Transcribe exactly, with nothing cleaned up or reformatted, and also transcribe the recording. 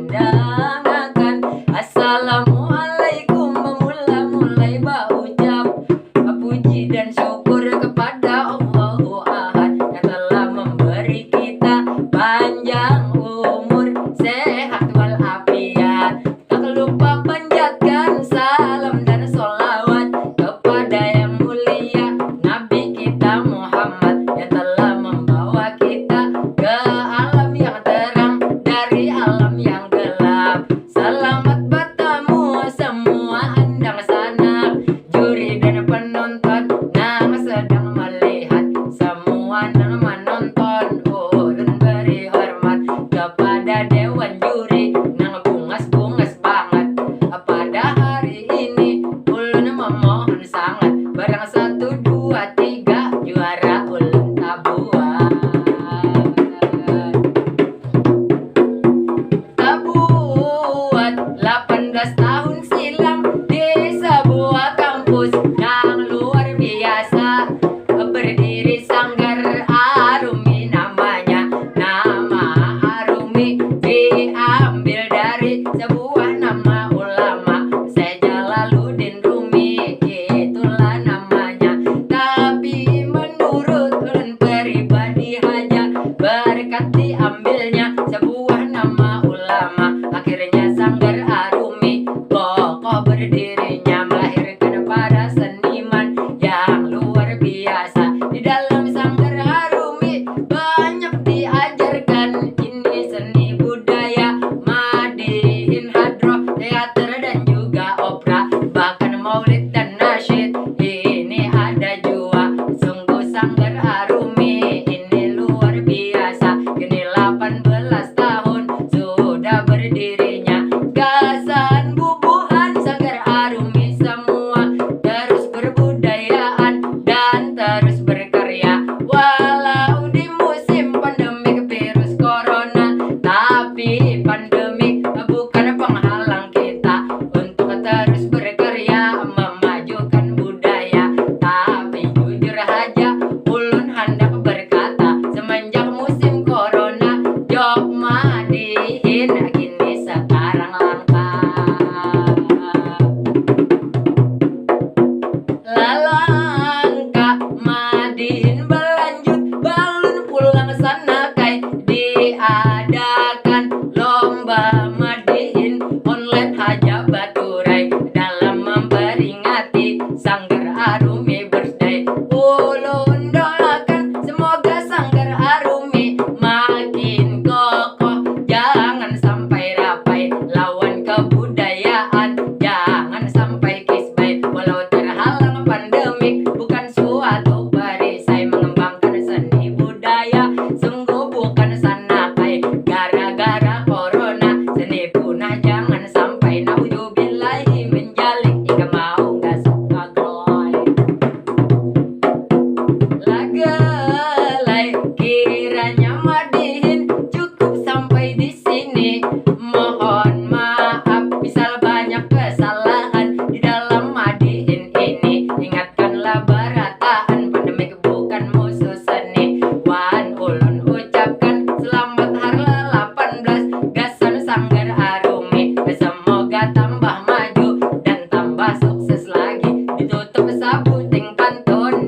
Dindangakan. Assalamualaikum, bamula mulai baucap puji dan syukur kepada Allahu Ahad yang telah memberi kita panjang umur, sehat walafiat. Tak lupa panjatkan salam dan sholawat kepada yang mulia Nabi kita Muhammad yang telah membawa kita ke alam yang terang dari alam yang gelap. Selamat bertemu semua andang sanak, juri dan penonton nang sedang melihat. Semua nang menonton ulun beri hormat kepada dewan juri nang bungas-bungas banget. Pada hari ini ulun memohon sangat, barang satu, dua, tiga, juara ulun tabuat. Tabuat lapan belas tahun silam di sebuah kampus yang luar biasa. Berdiri Sanggar Arumi namanya. Nama Arumi diambil dari sebuah nama ulama, Syekh Jalaluddin Rumi, itulah namanya. Tapi menurut ulun pribadi haja, berkat diambilnya sebuah nama ulama, akhirnya Sanggar Arumi kokoh berdirinya, melahirkan para seniman yang luar biasa. Di dalam Sanggar Arumi banyak diajarkan ini seni budaya, madihin hadroh, teater dan juga opera, bahkan maulid dan nasyid. Ini ada jua, sungguh Sanggar Arumi ini luar biasa. Kini lapan belas tahun sudah berdirinya, gasan bubuhan Sanggar Arumi semua terus berbudayaan dan terus berkarya. Walau di musim pandemik virus corona, tapi pandemik bukan penghalang kita untuk terus berkarya memajukan budaya. Tapi jujur haja, ulun handak berkata, semenjak musim corona, jok madihin kini sekarang langka. Lalangka madihin balanjut, balun pulang sanakai, diadakan lomba madihin online haja baturai dalam memperingati Sanggar Arumi birthday. Ulun doakan semoga Sanggar Arumi makin kokoh, jangan sampai rapai lawan kebudayaan, jangan sampai kisbai. Walau terhalang pandemik, bukan suatu perisai mengembangkan seni budaya, sungguh bukan sanakai. Gara-gara corona, seni punah, jangan sampai, naudzubillahi min dzalik. Ikam mau gak suka, Gloy? Lagelai, kiranya madihin cukup sampai di sini. Mohon maaf misal banyak kesalahan di dalam madihin ini. Ingatkanlah barataan, pandemik bukan musuh seni. Wan ulun ucapkan selamat harlah lapan belas gasan Sanggar Arumi. Semoga tambah maju dan tambah sukses lagi. Ditutup sabuting pantun